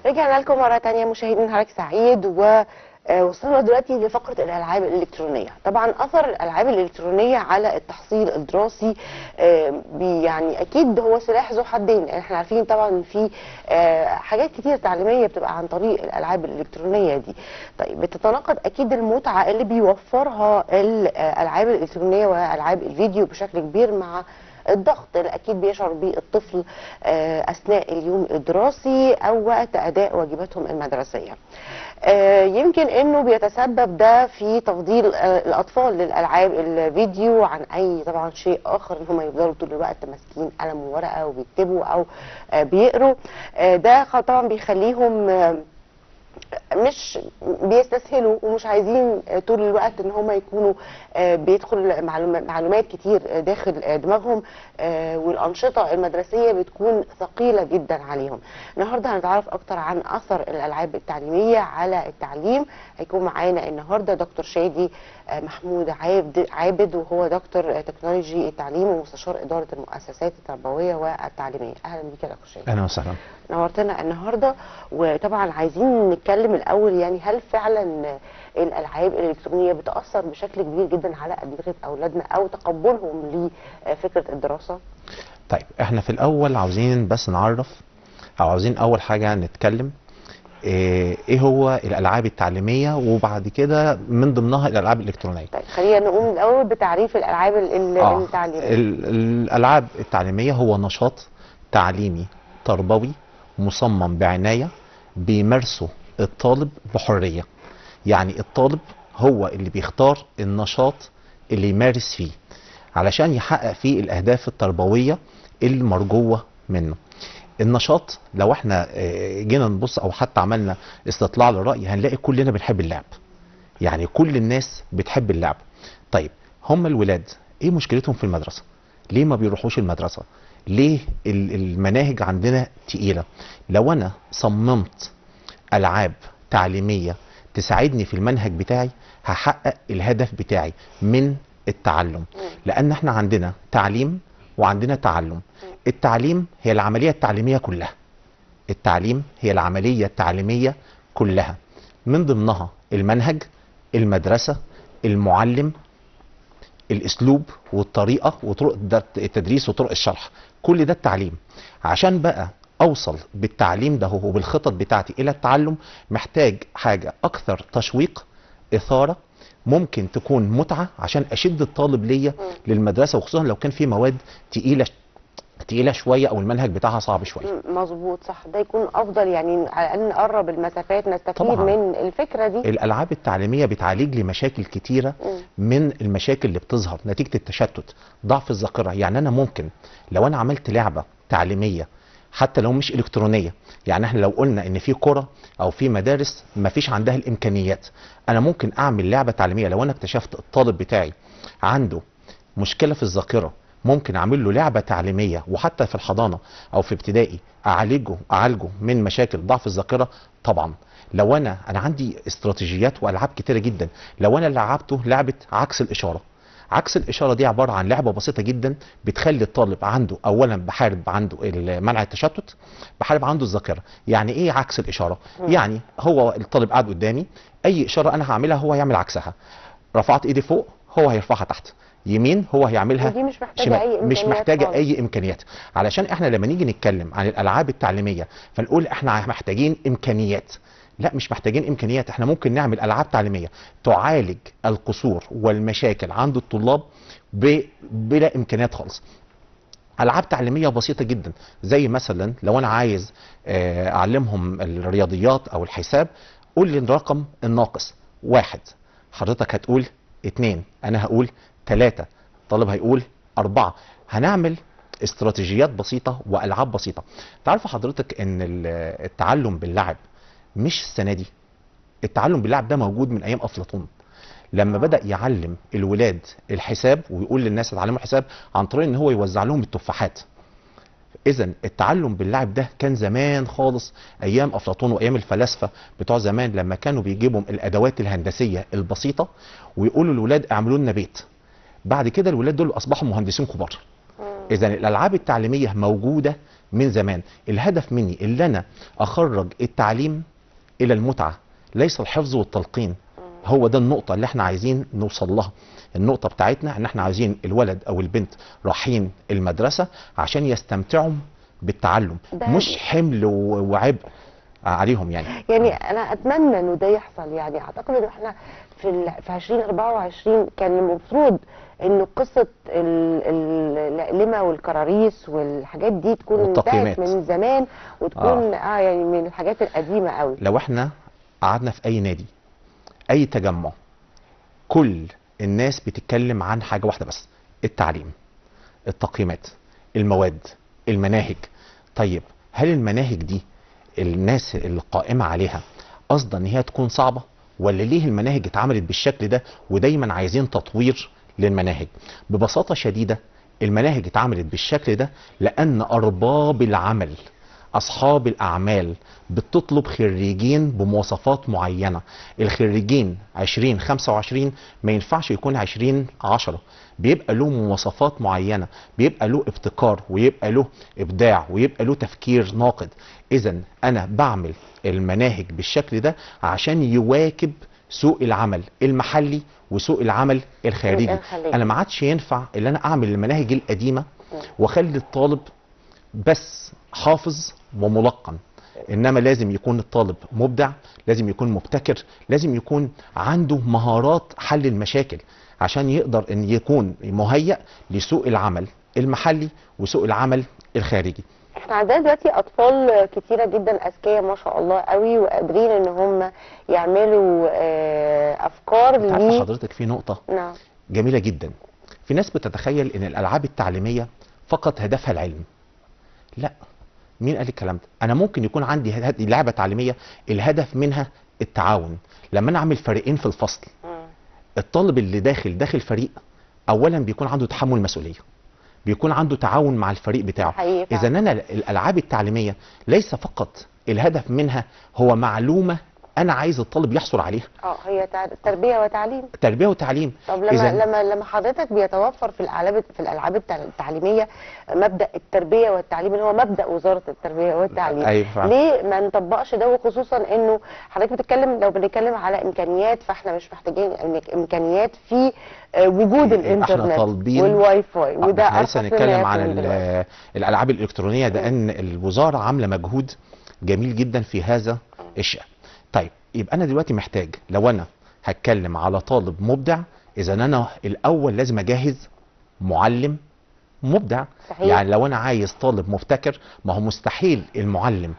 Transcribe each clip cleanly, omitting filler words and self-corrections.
رجعنا لكم مرة تانية مشاهدين نهارك سعيد، ووصلنا دلوقتي لفقرة الألعاب الإلكترونية. طبعا أثر الألعاب الإلكترونية على التحصيل الدراسي يعني أكيد هو سلاح ذو حدين. احنا عارفين طبعا في حاجات كتير تعليمية بتبقى عن طريق الألعاب الإلكترونية دي. طيب بتتناقض أكيد المتعة اللي بيوفرها الألعاب الإلكترونية وألعاب الفيديو بشكل كبير مع الضغط اللي اكيد بيشعر به الطفل اثناء اليوم الدراسي او وقت اداء واجباتهم المدرسية. يمكن انه بيتسبب ده في تفضيل الاطفال للالعاب الفيديو عن اي طبعا شيء اخر، ان هم يفضلوا طول الوقت ماسكين قلم وورقة وبيكتبوا او بيقروا. ده طبعا بيخليهم مش بيستسهلوا ومش عايزين طول الوقت ان هم يكونوا بيدخل معلومات كتير داخل دماغهم، والانشطه المدرسية بتكون ثقيلة جدا عليهم. النهارده هنتعرف اكتر عن اثر الالعاب التعليمية على التعليم. هيكون معانا النهارده دكتور شادي محمود عابد، وهو دكتور تكنولوجي التعليم ومستشار ادارة المؤسسات التربوية والتعليمية. اهلا بيك يا دكتور شادي. اهلا وسهلا، نورتنا النهارده. وطبعا عايزين نتكلم الاول، يعني هل فعلا الالعاب الالكترونية بتاثر بشكل كبير جدا على ادمغه اولادنا او تقبلهم لفكرة الدراسة؟ طيب احنا في الاول عاوزين بس نعرف، او عاوزين اول حاجة نتكلم ايه هو الالعاب التعليمية، وبعد كده من ضمنها الالعاب الالكترونية. طيب خلينا نقوم الاول بتعريف الالعاب التعليمية. الالعاب التعليمية هو نشاط تعليمي تربوي مصمم بعناية بيمارسه الطالب بحرية. يعني الطالب هو اللي بيختار النشاط اللي يمارس فيه علشان يحقق فيه الأهداف التربوية المرجوة منه. النشاط لو احنا جينا نبص او حتى عملنا استطلاع للرأي هنلاقي كلنا بنحب اللعب، يعني كل الناس بتحب اللعب. طيب هم الولاد ايه مشكلتهم في المدرسة؟ ليه ما بيروحوش المدرسة؟ ليه المناهج عندنا تقيلة؟ لو انا صممت ألعاب تعليمية تساعدني في المنهج بتاعي هحقق الهدف بتاعي من التعلم. لأن احنا عندنا تعليم وعندنا تعلم. التعليم هي العملية التعليمية كلها، التعليم هي العملية التعليمية كلها، من ضمنها المنهج، المدرسة، المعلم، الأسلوب والطريقة وطرق التدريس وطرق الشرح، كل ده التعليم. عشان بقى اوصل بالتعليم ده وبالخطط بتاعتي الى التعلم محتاج حاجة اكثر تشويق، اثارة، ممكن تكون متعة عشان اشد الطالب ليا للمدرسة، وخصوصا لو كان في مواد تقيلة شوية او المنهج بتاعها صعب شوية. مظبوط، صح، ده يكون افضل، يعني على الاقل نقرب المسافات، نستفيد طبعاً من الفكرة دي. الالعاب التعليمية بتعالج لي مشاكل كتيرة من المشاكل اللي بتظهر نتيجة التشتت، ضعف الذاكرة. يعني انا ممكن لو انا عملت لعبة تعليمية حتى لو مش الكترونية، يعني احنا لو قلنا ان في قرى او في مدارس ما فيش عندها الامكانيات، انا ممكن اعمل لعبه تعليمية. لو انا اكتشفت الطالب بتاعي عنده مشكلة في الذاكرة ممكن اعمل له لعبه تعليمية، وحتى في الحضانة او في ابتدائي اعالجه من مشاكل ضعف الذاكرة. طبعا لو انا عندي استراتيجيات والعاب كتيرة جدا. لو انا لعبته لعبه عكس الاشارة، عكس الإشارة دي عبارة عن لعبة بسيطة جدا بتخلي الطالب عنده أولا بحارب عنده منع التشتت، بحارب عنده الذاكرة. يعني إيه عكس الإشارة؟ يعني هو الطالب قاعد قدامي، أي إشارة أنا هعملها هو هيعمل عكسها. رفعت إيدي فوق هو هيرفعها تحت، يمين هو هيعملها دي مش محتاجة أي إمكانيات، مش محتاجة أي إمكانيات. علشان إحنا لما نيجي نتكلم عن الألعاب التعليمية فنقول إحنا محتاجين إمكانيات، لا مش محتاجين امكانيات، احنا ممكن نعمل العاب تعليمية تعالج القصور والمشاكل عند الطلاب بلا امكانيات خالص. العاب تعليمية بسيطة جدا، زي مثلا لو انا عايز اعلمهم الرياضيات او الحساب، قول لي الرقم الناقص 1، حضرتك هتقول 2، انا هقول 3، الطالب هيقول 4. هنعمل استراتيجيات بسيطة والعاب بسيطة. تعرف حضرتك ان التعلم باللعب مش السنة دي، التعلم باللعب ده موجود من ايام افلاطون، لما بدا يعلم الولاد الحساب ويقول للناس اتعلموا الحساب عن طريق ان هو يوزع لهم التفاحات. اذا التعلم باللعب ده كان زمان خالص، ايام افلاطون وايام الفلاسفة بتوع زمان، لما كانوا بيجيبوا الادوات الهندسية البسيطة ويقولوا للولاد اعملوا لنا بيت. بعد كده الولاد دول اصبحوا مهندسين كبار. اذا الالعاب التعليمية موجودة من زمان. الهدف مني اللي انا اخرج التعليم الى المتعة، ليس الحفظ والتلقين. هو ده النقطة اللي احنا عايزين نوصل لها. النقطة بتاعتنا ان احنا عايزين الولد او البنت رايحين المدرسة عشان يستمتعوا بالتعلم، مش حمل وعبء عليهم. يعني انا اتمنى انه ده يحصل. يعني اعتقد ان احنا في 2024 كان المفروض انه قصة الاقلمه والكراريس والحاجات دي تكون انتهت من زمان، وتكون يعني من الحاجات القديمة قوي. لو احنا قعدنا في اي نادي، اي تجمع، كل الناس بتتكلم عن حاجة واحدة بس: التعليم، التقييمات، المواد، المناهج. طيب هل المناهج دي الناس القائمة عليها قصدا ان هي تكون صعبة، ولا ليه المناهج اتعملت بالشكل ده ودايما عايزين تطوير للمناهج؟ ببساطة شديدة المناهج اتعملت بالشكل ده لأن أرباب العمل، أصحاب الأعمال، بتطلب خريجين بمواصفات معينة. الخريجين 2025 ما ينفعش يكون 2010، بيبقى له مواصفات معينة، بيبقى له ابتكار، ويبقى له إبداع، ويبقى له تفكير ناقد. إذن أنا بعمل المناهج بالشكل ده عشان يواكب سوق العمل المحلي وسوق العمل الخارجي. أنا ما عادش ينفع اللي أنا أعمل المناهج القديمة وأخلي الطالب بس حافظ وملقن، إنما لازم يكون الطالب مبدع، لازم يكون مبتكر، لازم يكون عنده مهارات حل المشاكل عشان يقدر إن يكون مهيأ لسوق العمل المحلي وسوق العمل الخارجي. احنا عندنا دلوقتي اطفال كتيرة جدا اذكياء ما شاء الله قوي، وقادرين ان هم يعملوا افكار. عارفه حضرتك في نقطة نعم جميلة جدا، في ناس بتتخيل ان الالعاب التعليمية فقط هدفها العلم. لا، مين قال الكلام ده؟ انا ممكن يكون عندي لعبه تعليمية الهدف منها التعاون. لما انا اعمل فريقين في الفصل، الطالب اللي داخل فريق اولا بيكون عنده تحمل مسؤولية، بيكون عنده تعاون مع الفريق بتاعه. اذا انا الالعاب التعليمية ليس فقط الهدف منها هو معلومة انا عايز الطالب يحصل عليها. هي تربيه وتعليم. تربيه وتعليم. طب لما حضرتك بيتوفر في الالعاب التعليمية مبدا التربية والتعليم اللي هو مبدا وزارة التربية والتعليم، أيوة. ليه ما نطبقش ده؟ وخصوصا انه حضرتك بتتكلم، لو بنتكلم على امكانيات فاحنا مش محتاجين امكانيات في وجود الانترنت والواي فاي، وده احنا لسه هنتكلم عن الالعاب الالكترونية، ده ان الوزارة عامله مجهود جميل جدا في هذا الشأن. طيب يبقى انا دلوقتي محتاج، لو انا هتكلم على طالب مبدع، اذا انا الاول لازم اجهز معلم مبدع. صحيح. يعني لو انا عايز طالب مبتكر، ما هو مستحيل المعلم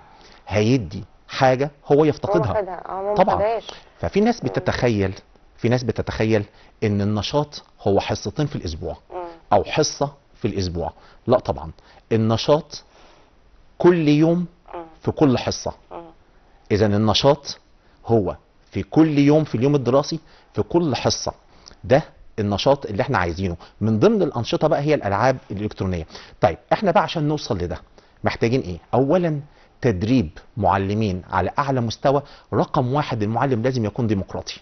هيدي حاجة هو يفتقدها. طبعا. ففي ناس بتتخيل، في ناس بتتخيل ان النشاط هو حصتين في الاسبوع او حصة في الاسبوع. لا طبعا، النشاط كل يوم في كل حصة. اذا النشاط هو في كل يوم في اليوم الدراسي في كل حصة. ده النشاط اللي احنا عايزينه. من ضمن الانشطة بقى هي الالعاب الالكترونية. طيب احنا بقى عشان نوصل لده محتاجين ايه؟ اولا تدريب معلمين على اعلى مستوى. رقم واحد، المعلم لازم يكون ديمقراطي.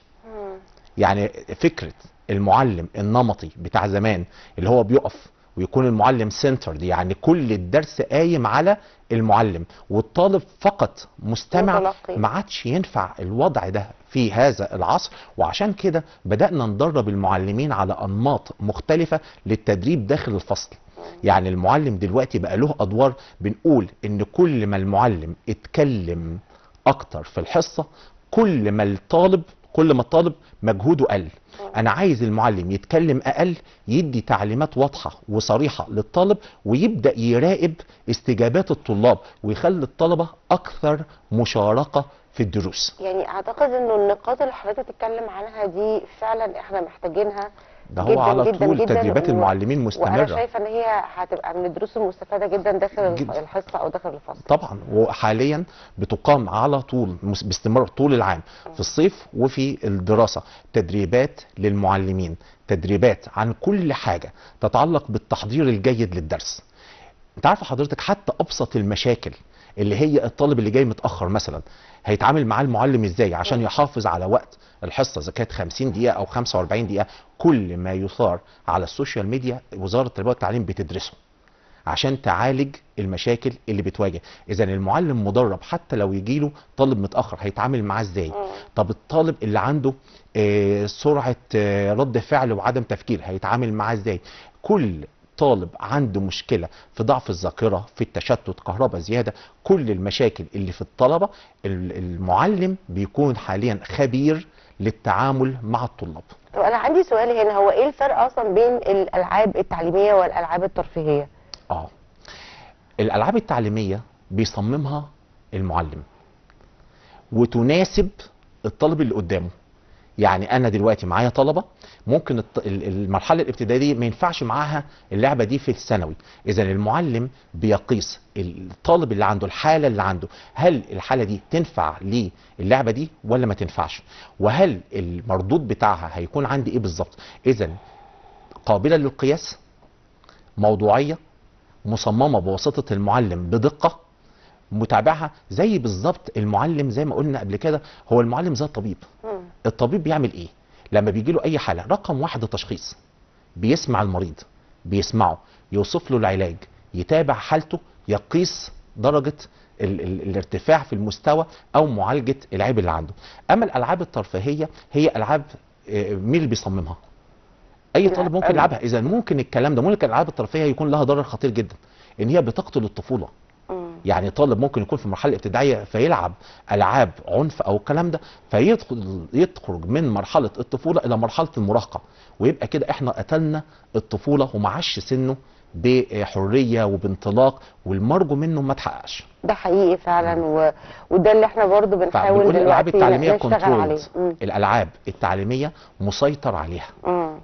يعني فكرة المعلم النمطي بتاع زمان اللي هو بيقف ويكون المعلم center، يعني كل الدرس قايم على المعلم والطالب فقط مستمع، ما عادش ينفع الوضع ده في هذا العصر. وعشان كده بدأنا ندرب المعلمين على أنماط مختلفة للتدريب داخل الفصل. يعني المعلم دلوقتي بقى له أدوار. بنقول إن كل ما المعلم اتكلم أكتر في الحصة كل ما الطالب مجهوده قل. انا عايز المعلم يتكلم اقل، يدي تعليمات واضحة وصريحة للطالب، ويبدا يراقب استجابات الطلاب ويخلي الطلبة اكثر مشاركة في الدروس. يعني اعتقد انه النقاط اللي حضرتك بتتكلم عنها دي فعلا احنا محتاجينها. ده هو على طول تدريبات المعلمين مستمرة، وانا شايفه ان هي هتبقى من الدروس المستفادة جدا داخل الحصة او داخل الفصل. طبعا، وحاليا بتقام على طول باستمرار طول العام في الصيف وفي الدراسة تدريبات للمعلمين، تدريبات عن كل حاجة تتعلق بالتحضير الجيد للدرس. انت عارفه حضرتك حتى ابسط المشاكل اللي هي الطالب اللي جاي متاخر مثلا هيتعامل معاه المعلم ازاي عشان يحافظ على وقت الحصة اذا كانت 50 دقيقة او 45 دقيقة. كل ما يثار على ال social media وزارة التربية والتعليم بتدرسه عشان تعالج المشاكل اللي بتواجه. اذا المعلم مدرب حتى لو يجيله طالب متاخر هيتعامل معاه ازاي. طب الطالب اللي عنده سرعة رد فعل وعدم تفكير هيتعامل معاه ازاي. كل طالب عنده مشكلة في ضعف الذاكرة، في التشتت، كهرباء زيادة، كل المشاكل اللي في الطلبة المعلم بيكون حاليا خبير للتعامل مع الطلاب. طب انا عندي سؤال هنا، هو ايه الفرق اصلا بين الالعاب التعليمية والالعاب الترفيهية؟ الالعاب التعليمية بيصممها المعلم وتناسب الطالب اللي قدامه. يعني انا دلوقتي معايا طلبه ممكن المرحلة الابتدائية ما ينفعش معاها اللعبة دي في الثانوي. اذا المعلم بيقيس الطالب اللي عنده، الحالة اللي عنده، هل الحالة دي تنفع للعبة دي ولا ما تنفعش، وهل المردود بتاعها هيكون عندي ايه بالظبط. اذا قابله للقياس، موضوعية، مصممه بواسطة المعلم بدقة، متابعها زي بالظبط المعلم. زي ما قلنا قبل كده، هو المعلم زي الطبيب. الطبيب بيعمل ايه لما بيجي له اي حاله؟ رقم واحد التشخيص، بيسمع المريض، بيسمعه، يوصف له العلاج، يتابع حالته، يقيس درجه الارتفاع في المستوى او معالجة العيب اللي عنده. اما الالعاب الترفيهية هي العاب مين اللي بيصممها؟ اي طالب ممكن يلعبها. اذا ممكن الكلام ده، ممكن الالعاب الترفيهية يكون لها ضرر خطير جدا، ان هي بتقتل الطفولة. يعني طالب ممكن يكون في المرحلة الابتدائية فيلعب العاب عنف او الكلام ده، فيدخل يخرج من مرحلة الطفولة الى مرحلة المراهقة، ويبقى كده احنا قتلنا الطفولة وما عاش سنة بحرية وبانطلاق، والمرجو منه ما تحققش. ده حقيقي فعلا، وده اللي احنا برضو بنحاول دلوقتي الالعاب التعليمية controlled، الالعاب التعليمية مسيطر عليها.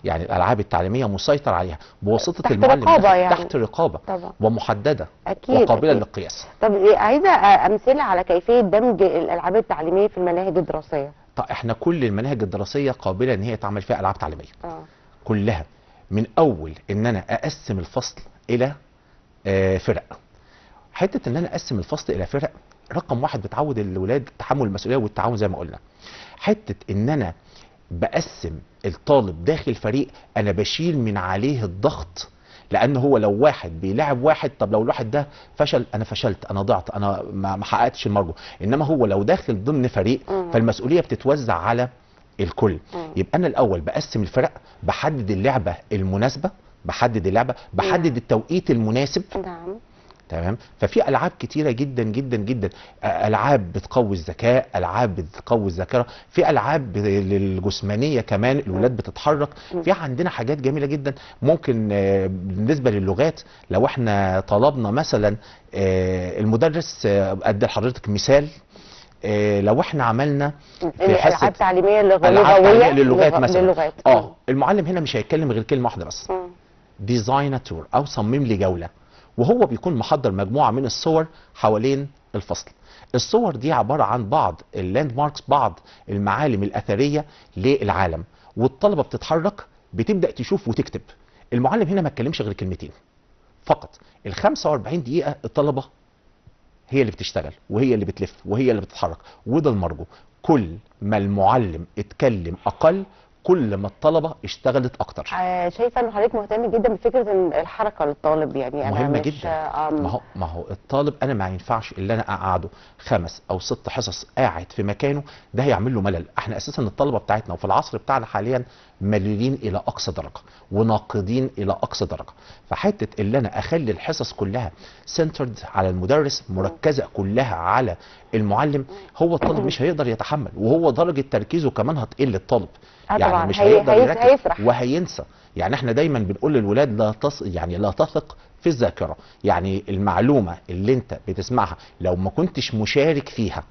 يعني الالعاب التعليمية مسيطر عليها بواسطة تحت المعلم، رقابه، يعني تحت رقابه طبعا، ومحددة أكيد، وقابله أكيد للقياس. طب عايزه امثلة على كيفية دمج الالعاب التعليمية في المناهج الدراسية. طب احنا كل المناهج الدراسية قابله ان هي تعمل فيها العاب تعليمية. كلها، من اول ان انا اقسم الفصل الى فرق. حتة ان انا اقسم الفصل الى فرق رقم واحد بتعود الولاد تحمل المسؤولية والتعاون زي ما قلنا. حتة ان انا بقسم الطالب داخل فريق، انا بشيل من عليه الضغط، لان هو لو واحد بيلعب واحد، طب لو الواحد ده فشل انا فشلت، انا ضعت، انا ما حققتش المرجو. انما هو لو داخل ضمن فريق فالمسؤوليه بتتوزع على الكل. يبقى انا الاول بقسم الفرق، بحدد اللعبة المناسبة، بحدد اللعبة، بحدد التوقيت المناسب. نعم. تمام. ففي العاب كتيرة جدا جدا جدا، العاب بتقوي الذكاء، العاب بتقوي الذاكرة، في العاب للجسمانيه كمان، الولاد بتتحرك. في عندنا حاجات جميلة جدا. ممكن بالنسبة للغات، لو احنا طلبنا مثلا المدرس، ادي لحضرتك مثال، لو احنا عملنا في حصة العاب تعليمية لغوية للغات مثلا، المعلم هنا مش هيتكلم غير كلمة واحدة بس، design tour، او صمم لي جولة، وهو بيكون محضر مجموعة من الصور حوالين الفصل. الصور دي عبارة عن بعض ال landmarks، بعض المعالم الاثرية للعالم، والطلبة بتتحرك، بتبدا تشوف وتكتب. المعلم هنا ما اتكلمش غير كلمتين فقط. ال 45 دقيقة الطلبة هي اللي بتشتغل، وهي اللي بتلف، وهي اللي بتتحرك، وده المرجو. كل ما المعلم اتكلم اقل، كل ما الطلبة اشتغلت اكتر. شايفه ان حضرتك مهتم جدا بفكره الحركة للطالب، يعني انا مهمة جدا. ما هو الطالب انا ما ينفعش اللي انا اقعده 5 أو 6 حصص قاعد في مكانه، ده هيعمل له ملل. احنا اساسا الطلبة بتاعتنا وفي العصر بتاعنا حاليا مليلين الى اقصى درجه وناقدين الى اقصى درجه، فحته اللي انا اخلي الحصص كلها centered على المدرس، مركزه كلها على المعلم، هو الطالب مش هيقدر يتحمل، وهو درجه تركيزه كمان هتقل. الطالب يعني مش هيقدر يركز وهينسى. يعني احنا دايما بنقول للولاد لا تثق في الذاكرة، يعني المعلومة اللي انت بتسمعها لو ما كنتش مشارك فيها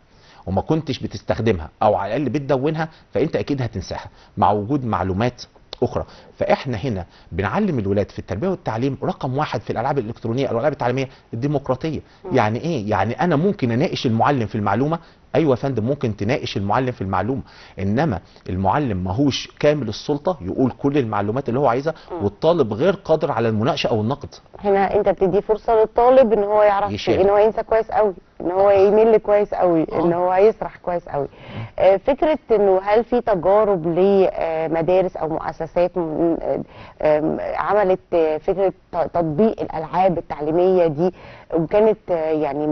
وما كنتش بتستخدمها او على الاقل بتدونها، فانت اكيد هتنساها مع وجود معلومات اخرى. فاحنا هنا بنعلم الولاد في التربية والتعليم رقم واحد في الالعاب الالكترونية او الالعاب التعليمية الديمقراطية. يعني ايه؟ يعني انا ممكن اناقش المعلم في المعلومة ايوه يا فندم ممكن تناقش المعلم في المعلومة، انما المعلم ماهوش كامل السلطة يقول كل المعلومات اللي هو عايزها، والطالب غير قادر على المناقشة او النقد. هنا انت بتدي فرصة للطالب ان هو يعرف يشارك. ان هو ينسى كويس قوي، ان هو يمل كويس قوي، ان هو يسرح كويس قوي. فكرة انه هل في تجارب لمدارس او مؤسسات عملت فكرة تطبيق الالعاب التعليمية دي، وكانت يعني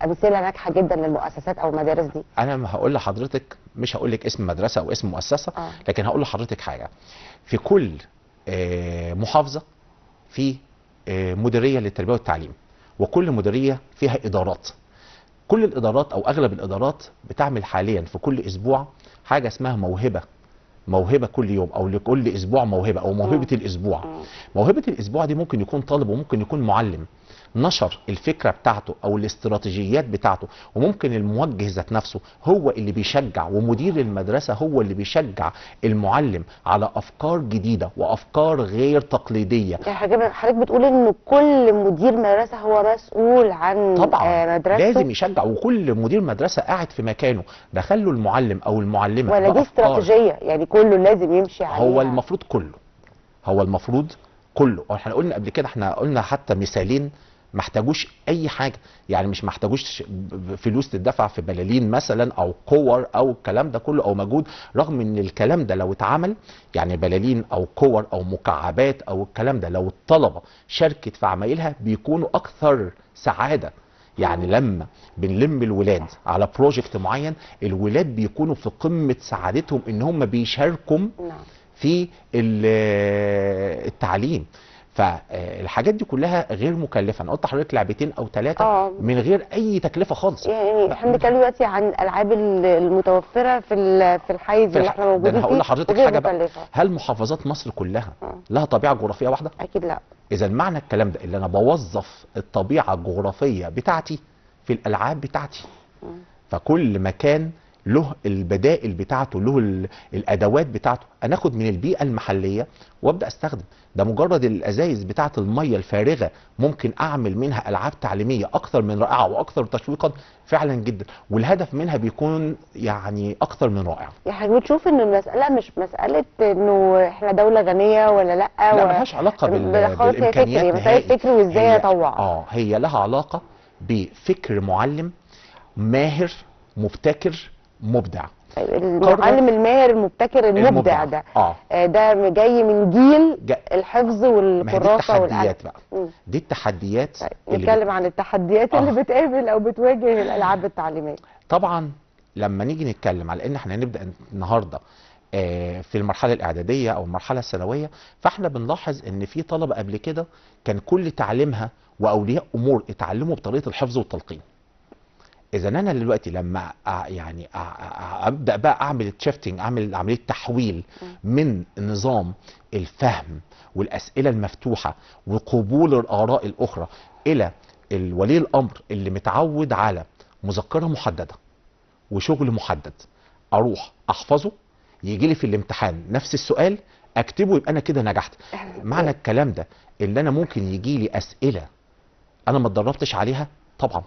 امثلة ناجحة جدا للمؤسسات او المدارس دي؟ انا ما هقول لحضرتك، مش هقول لك اسم مدرسه او اسم مؤسسة، لكن هقول لحضرتك حاجة. في كل محافظة في مديرية للتربية والتعليم، وكل مديرية فيها ادارات. كل الادارات او اغلب الادارات بتعمل حاليا في كل اسبوع حاجة اسمها موهبة، موهبة كل يوم، او لكل اسبوع موهبة، او موهبة الاسبوع. موهبة الاسبوع دي ممكن يكون طالب وممكن يكون معلم نشر الفكرة بتاعته او الاستراتيجيات بتاعته، وممكن الموجه ذات نفسه هو اللي بيشجع، ومدير المدرسة هو اللي بيشجع المعلم على افكار جديدة وافكار غير تقليدية. يعني حضرتك بتقول ان كل مدير مدرسه هو مسؤول عن طبعا مدرسته، لازم يشجع، وكل مدير مدرسه قاعد في مكانه دخله المعلم او المعلمة ولا دي استراتيجية يعني كله لازم يمشي عليها؟ هو المفروض كله، هو المفروض كله. احنا قلنا قبل كده، احنا قلنا حتى مثالين ما احتاجوش اي حاجة، يعني مش محتاجوش فلوس تدفع في بلالين مثلا او كور او الكلام ده كله او مجهود، رغم ان الكلام ده لو اتعمل، يعني بلالين او كور او مكعبات او الكلام ده، لو الطلبة شاركت في عمايلها بيكونوا اكثر سعادة. يعني لما بنلم الولاد على project معين، الولاد بيكونوا في قمة سعادتهم ان هم بيشاركوا في التعليم. فالحاجات دي كلها غير مكلفة. انا قلت لحضرتك لعبتين او 3 من غير اي تكلفة خالص. يعني احنا بنتكلم دلوقتي عن الالعاب المتوفرة في الحيز اللي احنا موجودين فيه. هقول لحضرتك حاجة بقى، هل محافظات مصر كلها لها طبيعة جغرافية واحدة؟ اكيد لا. اذا معنى الكلام ده اللي انا بوظف الطبيعة الجغرافية بتاعتي في الالعاب بتاعتي. فكل مكان له البدائل بتاعته، له الادوات بتاعته. انا اخد من البيئة المحلية وابدا استخدم. ده مجرد الازايز بتاعه المية الفارغة ممكن اعمل منها العاب تعليمية اكثر من رائعة واكثر تشويقا فعلا جدا، والهدف منها بيكون يعني اكثر من رائع. يعني بتشوف ان المسالة مش مسالة انه احنا دولة غنية ولا لا، لا ملهاش علاقة بالامكانيات، مسالة فكر وازاي اطوع. هي لها علاقة بفكر معلم ماهر مبتكر مبدع. المعلم الماهر المبتكر المبدع ده ده جاي من جيل الحفظ والكراسه والتحديات بقى. دي التحديات. طيب نتكلم عن التحديات اللي بتقابل او بتواجه الالعاب التعليمية. طبعا لما نيجي نتكلم على ان احنا نبدا النهارده في المرحلة الاعدادية او المرحلة الثانوية، فاحنا بنلاحظ ان في طلبه قبل كده كان كل تعليمها واولياء امور اتعلموا بطريقة الحفظ والتلقين. اذا انا دلوقتي لما يعني ابدا بقى اعمل shifting، اعمل عملية تحويل من نظام الفهم والاسئلة المفتوحة وقبول الاراء الاخرى الى الولي الامر اللي متعود على مذكره محددة وشغل محدد، اروح احفظه يجي لي في الامتحان نفس السؤال اكتبه، يبقى انا كده نجحت. معنى الكلام ده اللي انا ممكن يجي لي اسئلة انا ما اتدربتش عليها. طبعا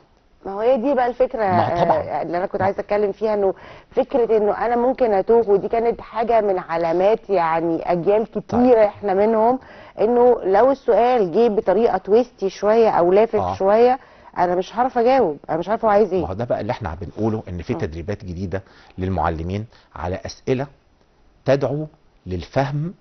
ما هو هي دي بقى الفكرة اللي انا كنت عايزه اتكلم فيها، انه فكرة انه انا ممكن اتوه، ودي كانت حاجة من علامات يعني اجيال كتيرة احنا منهم، انه لو السؤال جه بطريقة twisty شوية او لافف شوية انا مش هعرف اجاوب، انا مش عارفه هو عايز ايه. ما هو ده بقى اللي احنا بنقوله، ان في تدريبات جديدة للمعلمين على اسئلة تدعو للفهم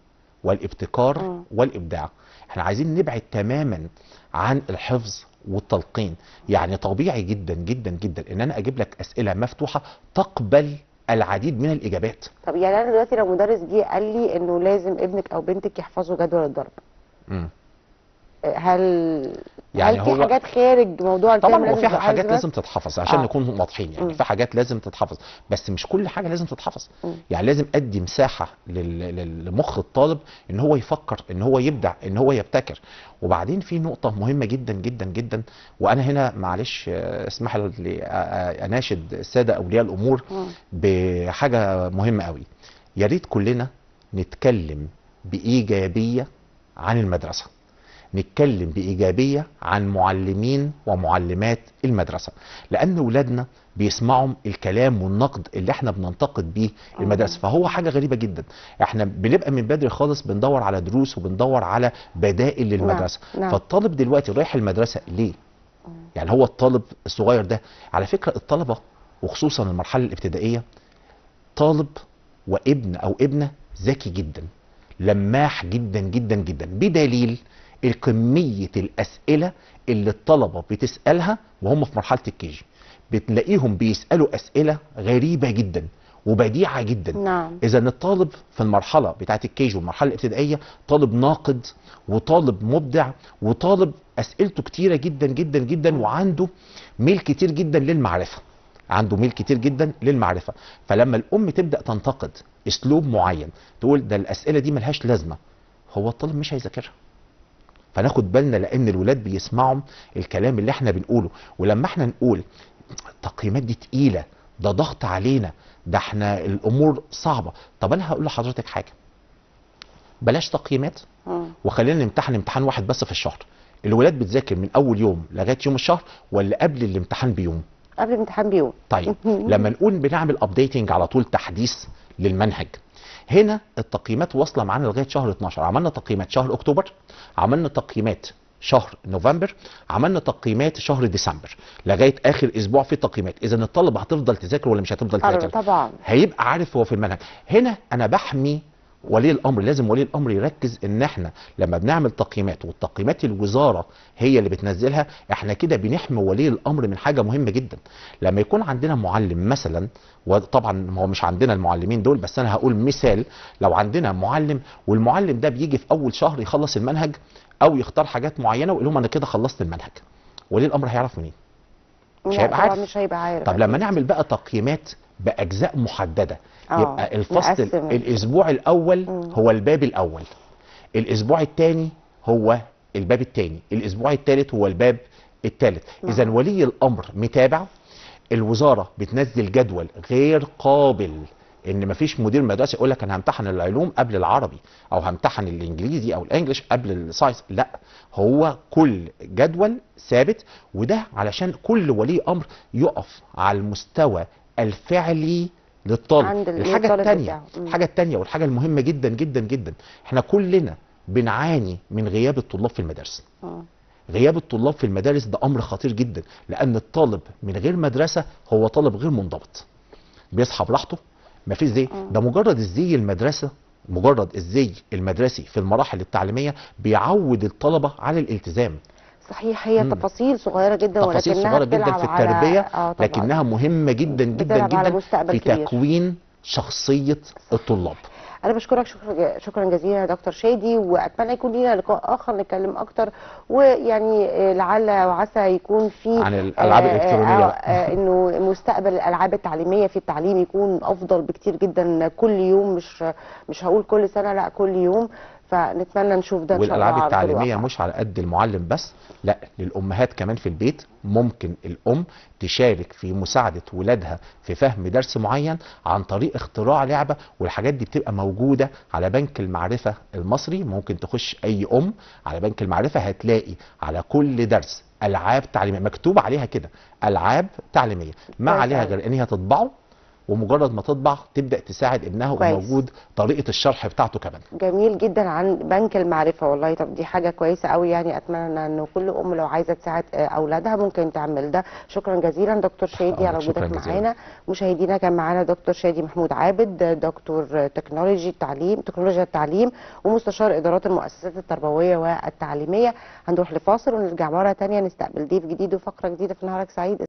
والابتكار والابداع. احنا عايزين نبعد تماما عن الحفظ والتلقين. يعني طبيعي جدا جدا جدا ان انا اجيب لك اسئلة مفتوحة تقبل العديد من الاجابات. طب يعني انا دلوقتي لو مدرس جه قال لي انه لازم ابنك او بنتك يحفظوا جدول الضرب، هل يعني هل في حاجات خارج موضوع الفهم؟ طبعا هو في حاجات لازم تتحفظ عشان نكون واضحين، يعني في حاجات لازم تتحفظ، بس مش كل حاجة لازم تتحفظ. يعني لازم ادي مساحة لمخ الطالب ان هو يفكر، ان هو يبدع، ان هو يبتكر. وبعدين في نقطة مهمة جدا جدا جدا، وانا هنا معلش اسمح لي اناشد السادة اولياء الامور بحاجة مهمة قوي. يا ريت كلنا نتكلم بايجابية عن المدرسة. نتكلم بإيجابية عن معلمين ومعلمات المدرسة، لأن ولادنا بيسمعوا الكلام والنقد اللي احنا بننتقد بيه المدرسة. فهو حاجة غريبة جدا، احنا بنبقى من بدري خالص بندور على دروس وبندور على بدائل للمدرسة. نعم. فالطالب دلوقتي رايح المدرسة ليه؟ يعني هو الطالب الصغير ده، على فكرة الطلبة وخصوصا المرحلة الابتدائية، طالب وابن أو ابنة ذكي جدا، لماح جدا جدا جدا، بدليل الكمية الأسئلة اللي الطلبة بتسألها وهم في مرحلة الكيجي. بتلاقيهم بيسألوا أسئلة غريبة جدا وبديعة جدا. نعم. إذا الطالب في المرحلة بتاعت الكيجي والمرحلة الابتدائية طالب ناقد وطالب مبدع وطالب أسئلته كتيرة جدا جدا جدا، وعنده ميل كتير جدا للمعرفة، عنده ميل كتير جدا للمعرفة. فلما الأم تبدأ تنتقد أسلوب معين، تقول ده الأسئلة دي ملهاش لازمة، هو الطالب مش هيذاكرها. فناخد بالنا، لأن الولاد بيسمعوا الكلام اللي احنا بنقوله. ولما احنا نقول التقييمات دي تقيلة، ده ضغط علينا، ده احنا الأمور صعبة، طب أنا هقول لحضرتك حاجة، بلاش تقييمات وخلينا نمتحن امتحان واحد بس في الشهر. الولاد بتذاكر من أول يوم لغاية يوم الشهر ولا قبل الامتحان بيوم؟ قبل الامتحان بيوم. طيب لما نقول بنعمل updating على طول، تحديث للمنهج، هنا التقييمات واصله معانا لغاية شهر 12. عملنا تقييمات شهر اكتوبر، عملنا تقييمات شهر نوفمبر، عملنا تقييمات شهر ديسمبر، لغاية اخر اسبوع في تقييمات. اذا الطالب هتفضل تذاكر ولا مش هتفضل تذاكر؟ طبعا هيبقى عارف هو في المنهج. هنا انا بحمي ولي الامر، لازم ولي الامر يركز ان احنا لما بنعمل تقييمات، والتقييمات الوزارة هي اللي بتنزلها، احنا كده بنحمي ولي الامر من حاجة مهمة جدا. لما يكون عندنا معلم مثلا، وطبعا هو مش عندنا المعلمين دول، بس انا هقول مثال، لو عندنا معلم والمعلم ده بيجي في اول شهر يخلص المنهج او يختار حاجات معينة ويقول لهم انا كده خلصت المنهج، ولي الامر هيعرف منين؟ مش هيبقى عارف. مش هيبقى عارف. طب لما نعمل بقى تقييمات باجزاء محددة، يبقى الفصل الاسبوع الاول هو الباب الاول، الاسبوع الثاني هو الباب الثاني، الاسبوع الثالث هو الباب الثالث. اذا ولي الامر متابع، الوزارة بتنزل جدول غير قابل ان مفيش مدير مدرسه يقول لك انا همتحن العلوم قبل العربي، او همتحن الانجليزي او ال English قبل ال science، لا، هو كل جدول ثابت، وده علشان كل ولي امر يقف على المستوى الفعلي للطالب. الحاجة الثانية، الحاجة الثانية والحاجة المهمة جدا جدا جدا، احنا كلنا بنعاني من غياب الطلاب في المدارس. غياب الطلاب في المدارس ده امر خطير جدا، لان الطالب من غير مدرسه هو طالب غير منضبط، بيصحى براحته، مفيش زي ده. مجرد الزي المدرسة، مجرد الزي المدرسي في المراحل التعليمية بيعود الطلبة على الالتزام. صحيح، هي تفاصيل صغيرة جدا، تفاصيل صغيرة جدا في التربية، لكنها مهمة جدا جدا جدا في تكوين شخصية الطلاب. أنا بشكرك شكرا جزيلا يا دكتور شادي، وأتمنى يكون لنا لقاء آخر نتكلم أكتر، ويعني لعل وعسى يكون في عن الألعاب الإلكترونية، إنه مستقبل الألعاب التعليمية في التعليم يكون أفضل بكتير جدا كل يوم، مش هقول كل سنة، لا كل يوم. فنتمنى نشوف ده ان شاء الله. والالعاب التعليمية مش على قد المعلم بس، لا، للامهات كمان في البيت. ممكن الام تشارك في مساعدة ولادها في فهم درس معين عن طريق اختراع لعبه، والحاجات دي بتبقى موجودة على بنك المعرفة المصري. ممكن تخش اي ام على بنك المعرفة هتلاقي على كل درس العاب تعليمية مكتوب عليها كده العاب تعليمية، ما عليها غير ان هي تطبعه، ومجرد ما تطبع تبدأ تساعد ابنها، وموجود طريقة الشرح بتاعته كمان. جميل جدا عن بنك المعرفة، والله طب دي حاجة كويسة قوي، يعني أتمنى أنه كل أم لو عايزة تساعد أولادها ممكن تعمل ده. شكرا جزيلا دكتور شادي على وجودك معانا. مشاهدينا كان معانا دكتور شادي محمود عابد، دكتور تكنولوجي التعليم، تكنولوجيا التعليم، ومستشار إدارات المؤسسات التربوية والتعليمية. هنروح لفاصل ونرجع مرة تانية نستقبل ضيف جديد وفقرة جديدة في نهارك سعيد.